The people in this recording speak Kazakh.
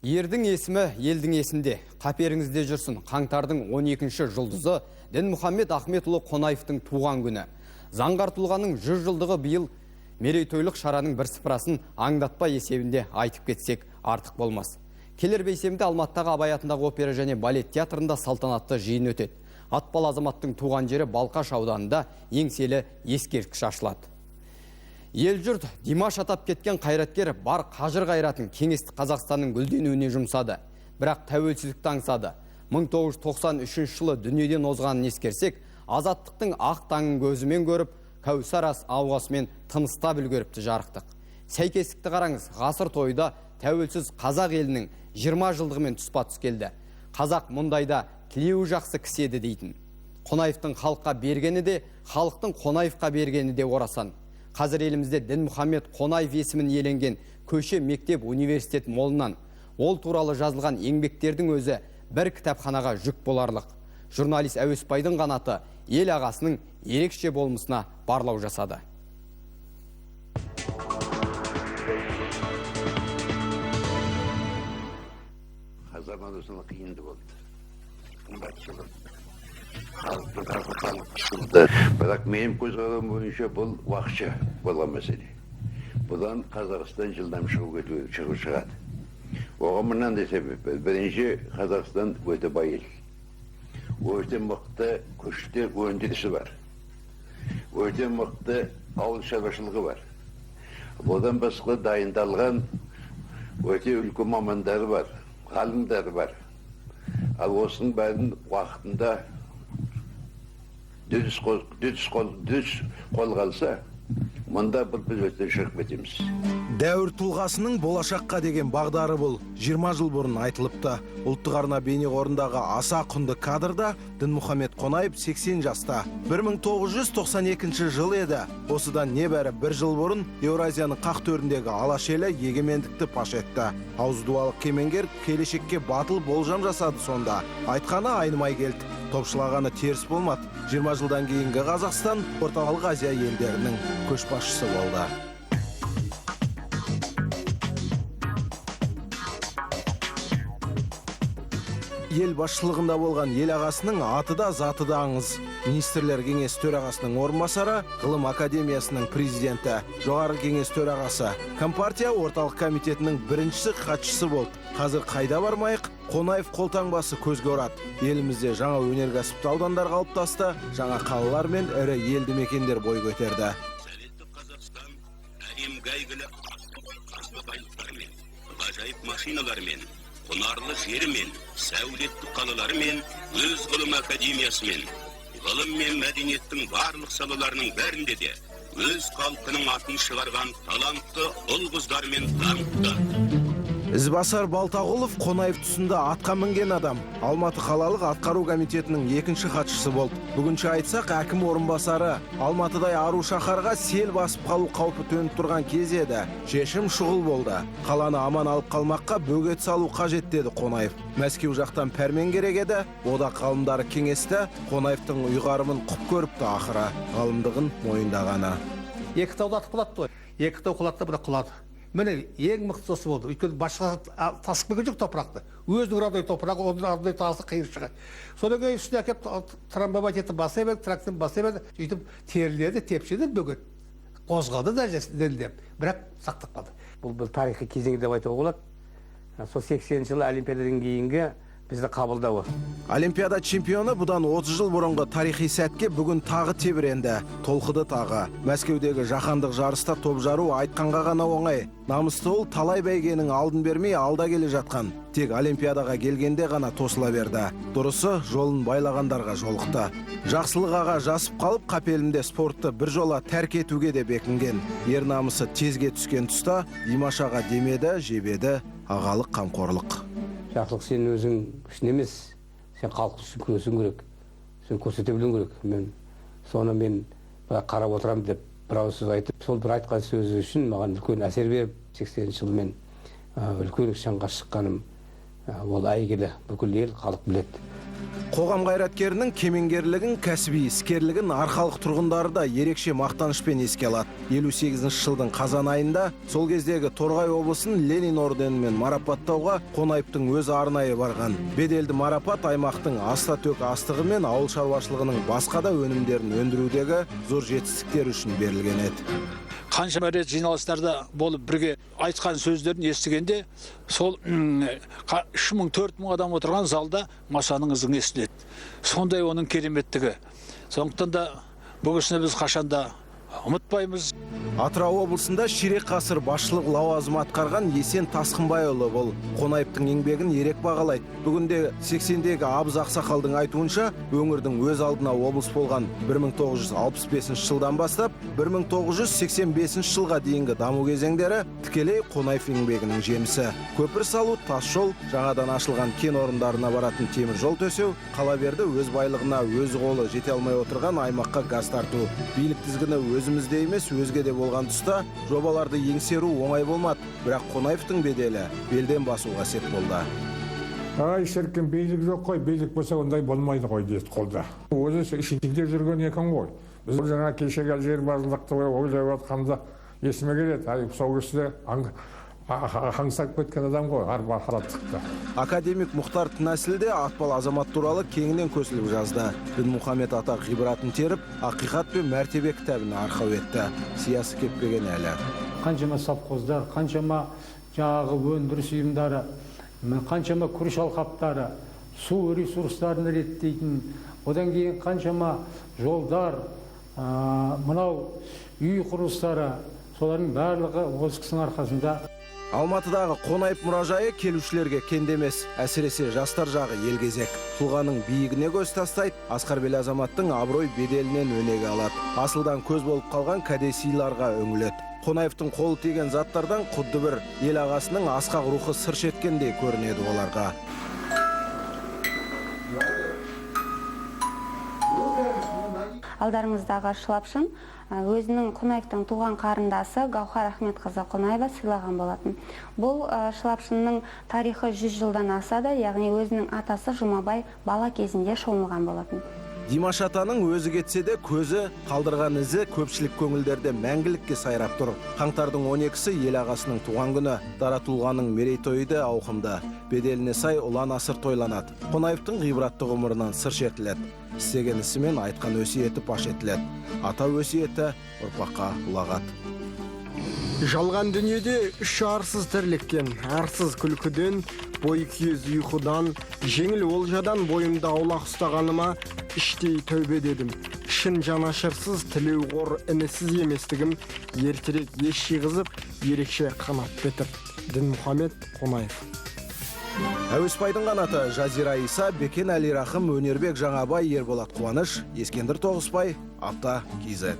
Ердің есімі елдің есінде. Қаперіңізде жүрсін. Қаңтардың 12-ші жұлдызы Дінмұхаммед Ахметұлы Қонаевтың туған күні. Заңғар тұлғаның 100 жылдығы биыл мерейтойлық шараның бір сыпырасын аңдатпа есебінде айтып кетсек артық болмас. Келер бейсенбіде Алматыдағы Абай атындағы опера және балет театрында салтанатты жиын өтеді. Атпал азаматтың туған жері Балқаш ауданында еңселі ескерткіш ашылады. Ел жұрт Димаш атап кеткен қайраткер бар қажыр қайратын кеңестік Қазақстанның гүлденуіне жұмсады. Бірақ тәуелсіздікті аңсады. 1993 жылы дүниеден озғанын ескерсек, азаттықтың ақ таңын көзімен көріп, кәусар ауасымен тыныстап үлгеріпті жарықтық. Сәйкестікті қараңыз, ғасыр тойда тәуелсіз қазақ елінің 20 жылдығымен тұспа-тұс келді. Қазақ мұндайда тілеуі жақсы кісі еді дейтін. Қонаевтың халыққа бергені де, халықтың Қонаевқа бергені де орасан. Қазір елімізде Дінмұхаммед Қонаев есімін иеленген көше, мектеп, университет молынан. Ол туралы жазылған еңбектердің өзі бір кітапханаға жүк боларлық. Журналист Әуесбайдың қанаты ел ағасының ерекше болмысына барлау жасады. Заман осыны қиынды болды. Қымбатшылық. Халық қысылды. Бірақ менің көзқарасым бойынша бұл уақытша болған мәселе. Бұдан Қазақстан жылдам шығу шығады. Оған мынандай себеп бар. Бірінші, Қазақстан өте бай ел. Өте мықты күшті өндірісі бар. Өте мықты ауыл шаруашылығы бар. Одан басқа дайындалған өте үлкен мамандары бар, ғалымдары бар. Ал осының бәрін уақытында дұрыс қолға алса, мұнда бұл біз өте шығып кетеміз. Дәуір тұлғасының болашаққа деген бағдары бұл 20 жыл бұрын айтылыпты. Ұлттық арна бейнеқорындағы аса құнды кадрда Дінмұхаммед Қонаев 80 жаста. 1992 жыл еді. Осыдан небәрі бір жыл бұрын Еуразияның қақ төріндегі Алаш елі егемендікті паш етті. Ауыз дуалық кемеңгер келешекке батыл болжам жасады сонда. Айтқаны айнымай келді. Топшылағаны теріс болмады. 20 жылдан кейінгі Қазақстан Орталық Азия елдерінің көшбасшысы болды. Ел басшылығында болған ел ағасының аты да заты да аңыз. Министрлер кеңесі төрағасының орынбасары, Ғылым академиясының президенті, Жоғарғы кеңес төрағасы, Компартия орталық комитетінің біріншісі хатшысы болды. Қазір қайда бармайық, Қонаев қолтаңбасы көзге ұрады. Елімізде жаңа өнеркәсіпті аудандар қалыптасты, жаңа қалалар мен ірі елді мекендер бой көтерді. Советтік Қазақстан әлемге әйгілі қазба байлықтарымен, ғажайып машиналарымен, құнарлы жерімен, сәулетті қалаларымен, өз ғылым академиясымен, ғылым мен мәдениеттің барлық салаларының бәрінде де өз халқының атын шығарған талантты ұл-қыздармен даңқты. Ізбасар Балтағұлов Қонаев тұсында атқа мінген адам. Алматы қалалық атқару комитетінің екінші хатшысы болды. Бүгінше айтсақ, әкім орынбасары. Алматыдай ару шаһарға сел басып қалу қаупі төніп тұрған кез еді. Шешім шұғыл болды. Қаланы аман алып қалмаққа бөгет салу қажет деді Қонаев. Мәскеу жақтан пәрмен керек еді. Одақ ғалымдары кеңесті. Қонаевтың ұйғарымын құп көріпті ақыры. Ғалымдығын мойындағаны. Екі тауды атып құлатты ғой. Екі тау құлатты, бірақ құлады. Міне ең мықтысы осы болды. Өйткені басшыға тасып келген жоқ топырақты. Өзінің родной топырағы, оның родной тасы қиыршығы. Содан кейін үстіне әкеліп трамбовать етіп баса берді, трактормен баса берді. Сөйтіп теріледі, тепшеді, бөгет. Қозғалды да дәлдеп, бірақ сақтап қалды. Бұл бір тарихи кезең деп айтуға болады. Сол 80 жылы Олимпиададан кейінгі бізді қабылдауы. Олимпиада чемпионы бұдан 30 жыл бұрынғы тарихи сәтке бүгін тағы тебіренді. Толқыды тағы. Мәскеудегі жаһандық жарыста топ жару айтқанға ғана оңай. Намысты ол талай бәйгенің алдын бермей алда келе жатқан. Тек Олимпиадаға келгенде ғана тосыла берді. Дұрысы, жолын байлағандарға жолықты. Жақсылық аға жасып қалып, қапелімде спортты бір жола тәрк етуге де бекінген. Ер намысы тезге түскен тұста Димаш аға демеді, жебеді, ағалық қамқорлық. Жақсылық сен өзің үшін емес, сен халық үшін күресуің керек, сен көрсете білуің керек. Мен соны былай қарап отырамын деп бір ауыз сөз айтып, сол бір айтқан сөзі үшін маған үлкен әсер беріп, 80 жыл мен үлкен шаңға шыққаным, ол әйгілі, бүкіл ел, халық біледі. Қоғам қайраткерінің кемеңгерлігін, кәсіби іскерлігін арқалық тұрғындары да ерекше мақтанышпен еске алады. 58 жылдың қазан айында сол кездегі Торғай облысын Ленин орденімен марапаттауға Қонаевтың өзі арнайы барған. Беделді марапат аймақтың аста-төк астығы мен ауыл шаруашылығының басқа да өнімдерін өндірудегі зор жетістіктері үшін берілген еді. Қаншама рет жиналыстарда болып бірге айтқан сөздерін естігенде, сол 3000, 4000 адам отырған залда масаның ызыңы естіледі. Сондай оның кереметтігі. Сондықтан да бұл кісіні біз қашанда ұмытпаймыз. Атырау облысында ширек ғасыр басшылық лауазым атқарған Есен Тасқынбайұлы бұл Қонаевтың еңбегін ерек бағалайды. Бүгінде 80-дегі абыз ақсақалдың айтуынша, өңірдің өз алдына облыс болған 1965 жылдан бастап 1985 жылға дейінгі даму кезеңдері тікелей Қонаев еңбегінің жемісі. Көпір салу, тас жол, жаңадан ашылған кен орындарына баратын темір жол төсеу, қала берді өз байлығына өз қолы жете алмай отырған аймаққа газ тарту. Билік тізгіні өзімізде емес, өзгеде болған тұста жобаларды еңсеру оңай болмады. Бірақ Қонаевтың беделі белден басуға сеп болды. Ай, шіркін, билік жоқ қой, билік болса ондай болмайды ғой дейді қолда. Өзі ішінде жүрген екен ғой. Біз жаңа кешегі жер базылықты ойлап жатқанда есіме келеді. Ай, сол кісі аңсап кеткен адам ғой, арбақараттықты. Академик Мұхтар Тінәсіл де атпал азамат туралы кеңінен көсіліп жазды. Дінмұхамед ата ғибратын теріп, ақиқат пен мәртебе кітабына арқау етті. Сиясы кеппеген әлі. Қаншама совхоздар, қаншама жаңағы өндіріс ұйымдары, қаншама күріш алқаптары, су ресурстарын реттейтін, одан кейін қаншама жолдар, мынау үй құрылыстары, солардың барлығы осы кісінің арқасында. Алматыдағы Қонаев мұражайы келушілерге кенде емес, әсіресе жастар жағы елгезек. Тұлғаның биігіне көз тастайды, асқар бел азаматтың абырой беделінен өнеге алады. Асылдан көз болып қалған кәдесыйларға үңіледі. Қонаевтың қолы тиген заттардан құдды бір ел ағасының асқақ рухы сыр шерткендей көрінеді оларға. Алдарыңыздағы шылапшын өзінің Қонаевтың туған қарындасы Гаухар Ахметқызы Қонаева сыйлаған болатын. Бұл шылапшынның тарихы 100 жылдан асады, яғни өзінің атасы Жұмабай бала кезінде шомылған болатын. Димаш атаның өзі кетсе де көзі қалдырған ізі көпшілік көңілдерде мәңгілікке сайрап тұр. Қаңтардың 12-сі ел ағасының туған күні, дара тұлғаның мерейтойы да ауқымды. Беделіне сай ұлан асыр тойланады. Қонаевтың ғибратты ғұмырынан сыр шертіледі. Істеген ісі мен айтқан өсиеті паш етіледі. Ата өсиеті ұрпаққа ұлағат. Жалған дүниеде үш арсыз тірліктен, арсыз күлкіден, бой күйіз ұйқыдан, жеңіл олжадан бойымды аулақ ұстағаныма іштей тәубе дедім. Шын жанашырсыз, тілеуқор інісіз еместігім ертерек ес жиғызып, ерекше қанат бітіп. Дінмұхамед Қонаев. Әуесбайдың қанаты Жазира Иса, Бекен Әлирахым, Өнербек Жаңабай, Ерболат Қуаныш, Ескендір Тоғысбай, Апта KZ.